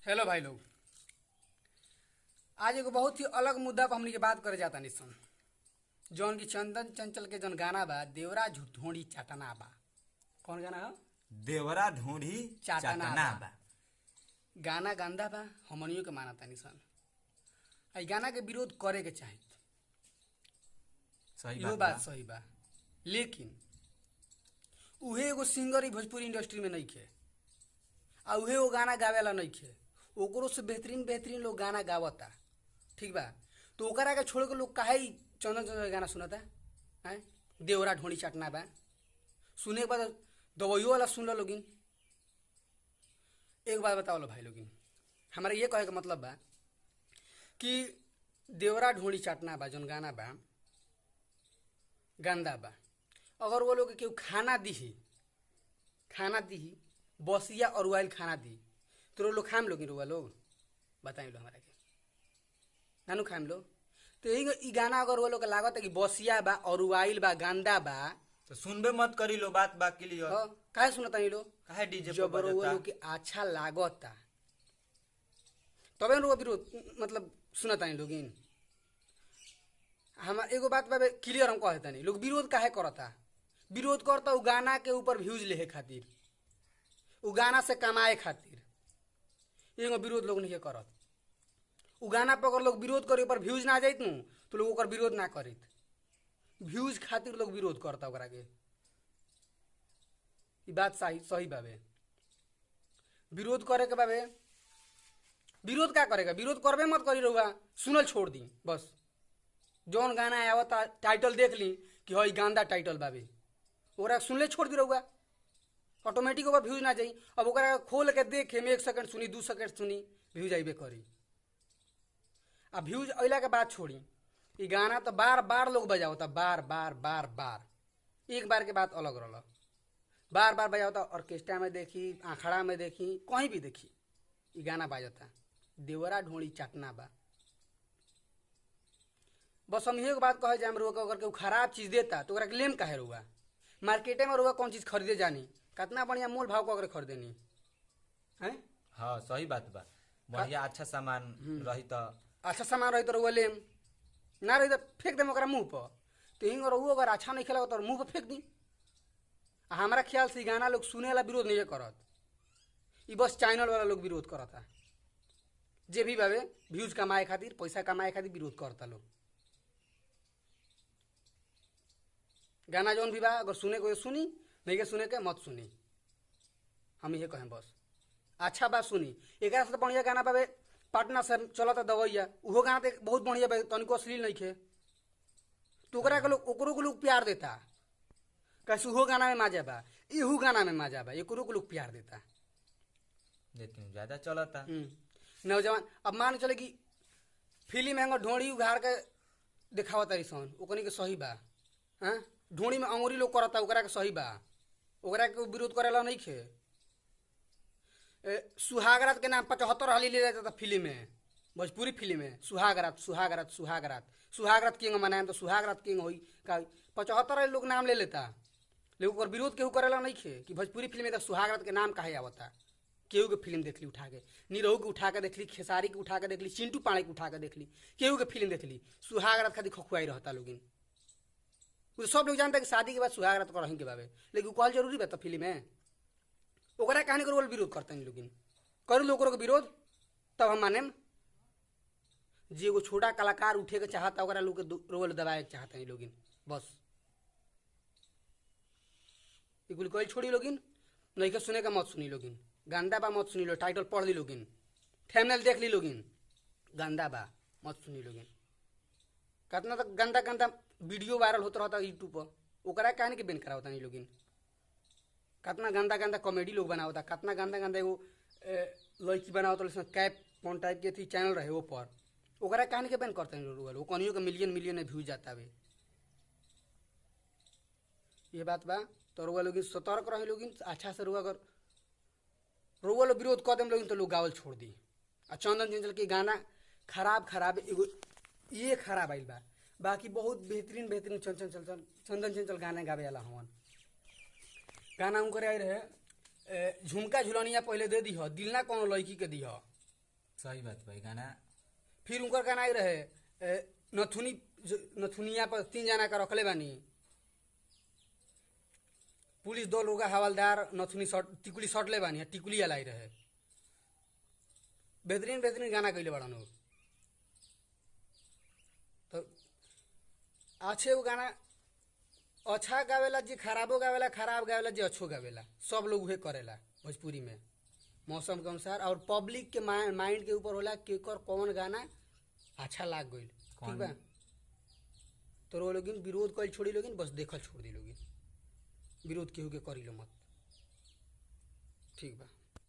Hello भाई लोग, आज एगो बहुत ही अलग मुद्दा पर हमनी के बात करे जाता निसन, जौन की चंदन चंचल के जौन गाना बा देवरा ढोंढी चाटना बा। कौन गाना है? देवरा ढोंढी चाटना चाटना बा। बा। गाना गंदा बा, हमनियों के मानता निसन। आ ई गाना के विरोध करे के चाही, सही इहो बात बात बा। सही बा, लेकिन उहे एगो सिंगर ही भोजपुरी इंडस्ट्री में नइखे आ उहे वो गाना गावेला नइखे। ओकरो से बेहतरीन बेहतरीन लोग गाना गावता, ठीक बा। तो ओकरा के छोड़ के लोग काहे ई चंदन चंचल के गाना सुनता हैं? देवरा ढोंढी चाटना बा सुने के बाद दवाइयो वाला सुन लो लोगिन। एक बात बताओ लो भाई लोगिन, हमारा ये कहे के मतलब बा कि देवरा ढोंढी चाटना बा जौन गाना बा गंदा बा। अगर वो लोग के केहू खाना दीही, खाना दीही बसिया और वाइल खाना दी तो रो लोग खाम लोगिन? रुआ लोग बताई लो हमारा के नानू खाम लो। तो यही ई गाना अगर वो लोग के लागत है कि बसिया बा और वाइल बा गंदा बा तो सुनबे मत करी लो, बात बाकी लियो। तो काहे सुनता नहीं लो? काहे डीजे पर जब रुआ बजता? लोग के अच्छा लागता तबे रुआ विरोध मतलब सुनता नहीं लोगिन। हम एगो बात बाबे क्लियर हम कहता नहीं, लोग विरोध काहे करता? विरोध करता उ गाना के ऊपर व्यूज लेहे खातिर, उ गाना से कमाए खातिर। एगो विरोध लोग नहीं करत। उ गाना पर अगर लोग विरोध करे ऊपर व्यूज ना जाइत नु तो लोग ओकर विरोध ना करित। व्यूज खातिर लोग विरोध करता ओकरा के। ई बात सही सही बाबे। विरोध करे के बाबे, विरोध का करेगा? विरोध करबे मत करी रहुआ, सुनल छोड़ दी बस। जौन गाना आवता टाइटल देख ली कि हई गांदा टाइटल बाबे, ओकरा सुनले छोड़ दी रहुआ, ऑटोमेटिक ओकर व्यूज ना जाई। अब ओकरा खोल के देखे में 1 सेकंड सुनी 2 सेकंड सुनी व्यूज आइबे करी। आ व्यूज अइला के बाद छोड़ी, ई गाना तो बार बार लोग बजावता, बार बार बार बार, एक बार के बात अलग रहल, बार बार बजावता। ऑर्केस्ट्रा में देखी, आखड़ा में देखी, कहीं भी देखी ई गाना बाजता देवरा ढोंढी चाटना बा। बस हम इहे बात कहे जाए रुआ, अगर केहू खराब चीज देता तो ओकरा के लेम काहे रुआ? मार्केटे में रुआ कौन चीज खरीदे जानी, कितना बढ़िया मोल भाव को अगर खरीदेनी हैं? हाँ सही बात बा। बढ़िया अच्छा सामान रही तो अच्छा सामान रही तो रुआ लेम, ना रही तो फेंक देम ओकरा मुँह पर। तो हिंग और अगर अच्छा नहीं खेला तो मुँह पर फेंक दी। आ हमारा ख्याल से ई गाना लोग सुने वाला विरोध नहीं करत, ई बस चैनल वाला लोग विरोध करता, जे भी बाबे व्यूज कमाए खातिर पैसा कमाए खातिर विरोध करता लोग। गाना जौन भी बा अगर सुने को सुनी, नहीं के सुने के मत सुनी, हम ये कहें बस। अच्छा बा सुनी, एकरा से तो बढ़िया गाना बाबे पटना से चलता दवैया, उहो गाना तो बहुत बढ़िया बा, तनिको अश्लील नहीं खे। तो ओकरा के लोग, ओकरो के लोग प्यार देता, कैसे उहो गाना में मजा बा, इहू गाना में मजा बा, एकरो के लोग प्यार देता, लेकिन ज्यादा चलता। नौजवान अब मान चले कि फिल्म में ढोंढी उघार के दिखावत तारी सन, ओकनी के सही बा। हाँ ढोंढी में अंगुरी लोग करता, ओकरा के सही बा, ओकरा के विरोध करेला नहीं खे। सुहागरात के नाम 75 हाली ले जाता फिल्म में, भोजपुरी फिल्म में सुहागरात सुहागरात सुहागरात सुहागरात किंग मनाए तो सुहागरात किंग होई का 75 हाली लोग नाम ले लेता, लेकिन ओकर विरोध केहू करेला नहीं खे कि भोजपुरी फिल्म में तो सुहागरात के नाम काहे आवता। केहू के फिल्म देख ली उठा के, निरहू के उठा के देख ली, खेसारी के उठा के देख ली, चिंटू पाड़े के उठा के देख ली, केहू के फिल्म देख ली, सुहागरात खातिर खखुआई रहता लोगिन। उ सब लोग जानता कि शादी के बाद सुहागरात करही के बाबे, लेकिन उ कहल जरूरी बा तो फिल्म में ओकरा कहानी के रोल विरोध करते हैं लोगिन। करू लोग के विरोध तब हम मानेम। जे एगो छोटा कलाकार उठे के चाहता ओकरा लोग के रोल दबाए के चाहता है लोगिन, बस ई कुल कही छोड़ी लोगिन। नहीं के सुने के मत सुनी लोगिन, गंदा बा मत सुनी लो, टाइटल पढ़ ली लोगिन, थंबनेल देख ली लोगिन, गंदा बा मत सुनी लोगिन। कितना तक गंदा गंदा वीडियो वायरल होता रहता यूट्यूब पर, ओकरा कहानी के बेन करावता नहीं लोगिन। कितना गंदा गंदा कॉमेडी लोग बनावता, कितना गंदा गंदा एगो लड़की बनावता कैप कौन टाइप के थी चैनल रहे वो पर, ओकरा कहानी के बैन करते हैं लोग, वो के मिलियन मिलियन में व्यूज जाता है। ये बात बा। तो रुआ लोगिन सतर्क रहे लोगिन, अच्छा से रुआ अगर रुआ लोग विरोध कर देम लोगिन तो लोग गावल छोड़ दी। आ चंदन चंचल के गाना खराब खराब एगो ये खराब आइल बा, बाकी बहुत बेहतरीन बेहतरीन चंचल चंचल चंदन चंचल गाना गावे वाला हवन। गाना उनकर आई रहे झुमका झुलनिया पहले दे दीह, दिल ना कोनो लड़की के दीह, सही बात भाई गाना। फिर उनकर गाना आई रहे नथुनी, नथुनिया पर 3 जना का रखले बानी पुलिस दो लोग हवलदार नथुनी शॉट टिकुली शॉट ले बानी, टिकुली अलाई रहे। बेहतरीन बेहतरीन गाना कैले बड़न लोग। तो अच्छे वो गाना अच्छा गावेला जी, खराबो गावेला, खराब गावेला जी, अच्छो गावेला, सब लोग उहे करेला भोजपुरी में मौसम के अनुसार। और पब्लिक के माइंड के ऊपर होला केकर कौन गाना अच्छा लाग गइल। ठीक बा, तो रो लोगिन विरोध कइल छोड़ी लोगिन, बस देखल छोड़ दी लोगिन, विरोध केहू के करी लो मत। ठीक बा।